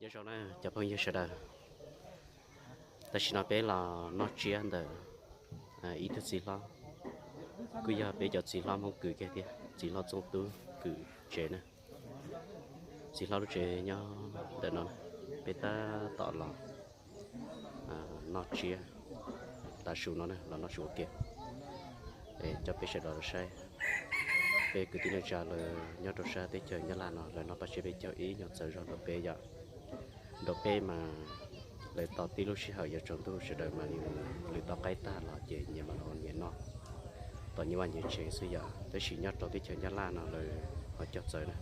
Nyob zoo na cov phooj ywg sawv daws, tam sim no peb los noj tsiab ntawm ib tug txiv hlob, kuj yog peb cov txiv hlob Hmoob Kws kiag thiab, txiv hlob Txooj Tub Kws tsev na. Txiv hlob lub tsev nyob ntawm no, peb tab tom los noj tsiab tav su no na, los noj su ua ke. Coj peb sawv daws los saib peb kwv tij neej tsa lawv nyob rau sab teb chaws Nyab Laj no lawv noj paj tsiab peb caug ib nyuag txawv zog nrog peb yom. Nrog peb mas lawv tos tib lub sij hawm yuav tsaus ntuj sawv daws mas lwm tus qaib tag los ces nyias mam los nyias noj tom nyias vaj nyias tsev xwb yom. Tab sis nyob rau teb chaws Nyab Laj no lawv ho cog txawv na,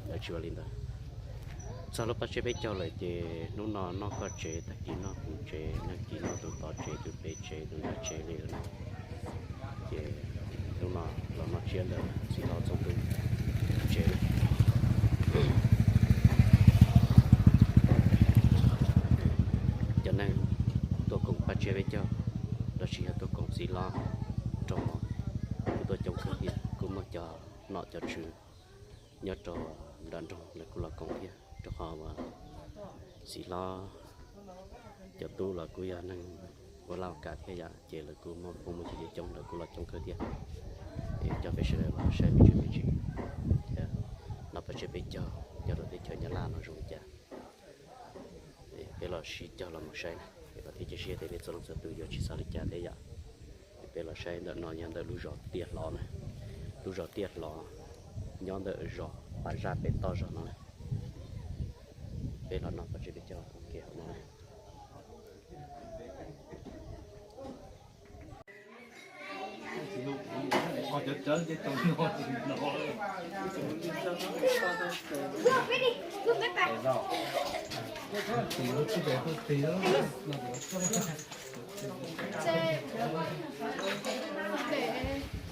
lawv tsis ua li ntawd. Txog lub paj tsiab peb caug lawm ces hnub no noj koj tsev, tag kis noj kuv tsev, nag kis noj tus tod tsev, tus pem tsev, tus ntawd tsev li na. Ces hnub no los noj tsiab ntawm txiv hlob Txooj Tub tsev. Cov neeg tuaj koom paj tsiab peb caug los sis yog tuaj koom txiv hlob raug mob kuj tuaj coob kawg thiab, kuj muaj cov nom cov tswv nyob rau nram nroog lawv kuj los koom thiab, rau qhov uas txiv hlob cov tub los kuj yog neeg ua laj ua kam thiab yom, ces lawv kuj muaj phooj muaj ywg coob, lawv kuj los coob kawg thiab. Es coj peb sawv daws los saib me ntsis me ntsis thiab, noj paj tsiab peb caug nyob rau teb chaws Nyab Laj no zoo li cas. Peb los sib cog los mus saib na, es kom thiaj cia siab tias peb txhua leej txhua tus yuav tsis xav li cas thiab yom. Peb los saib ntawm no yog ntawm lub zos Tiaj Hlov na, lub zos Tiaj Hlov nyob ntawm zos Pas Zaj pem toj zog no na. Peb los noj paj tsiab peb caug ua ke hauv no na.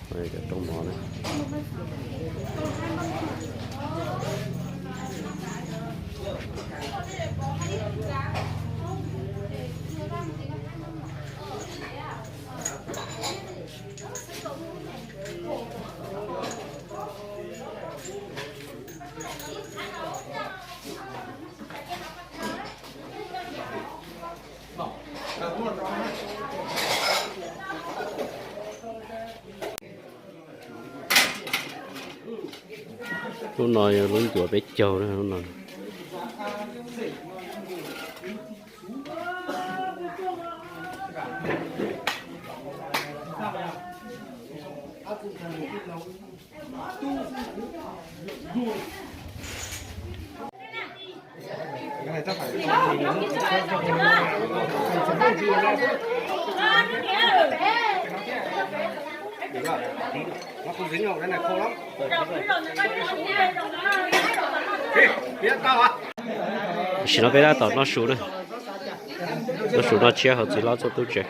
Cov rooj mov na. Lub no yog lub ncuav peb caug na lub no. Tam sim no peb tab tom noj su na, noj su noj tsiab hauv txiv hlob Txooj Tub tsev.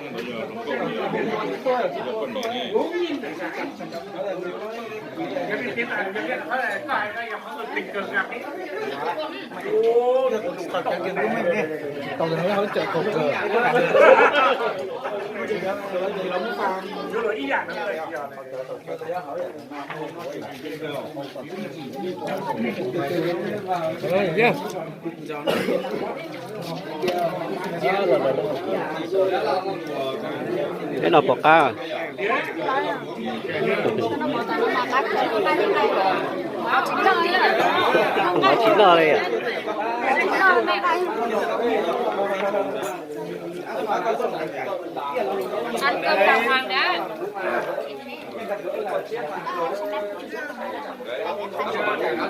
Peb no pom qab. Tsis noj li. Ces kuv tau ces kuv cia rau ces nyob no ces tsis pom nyob no.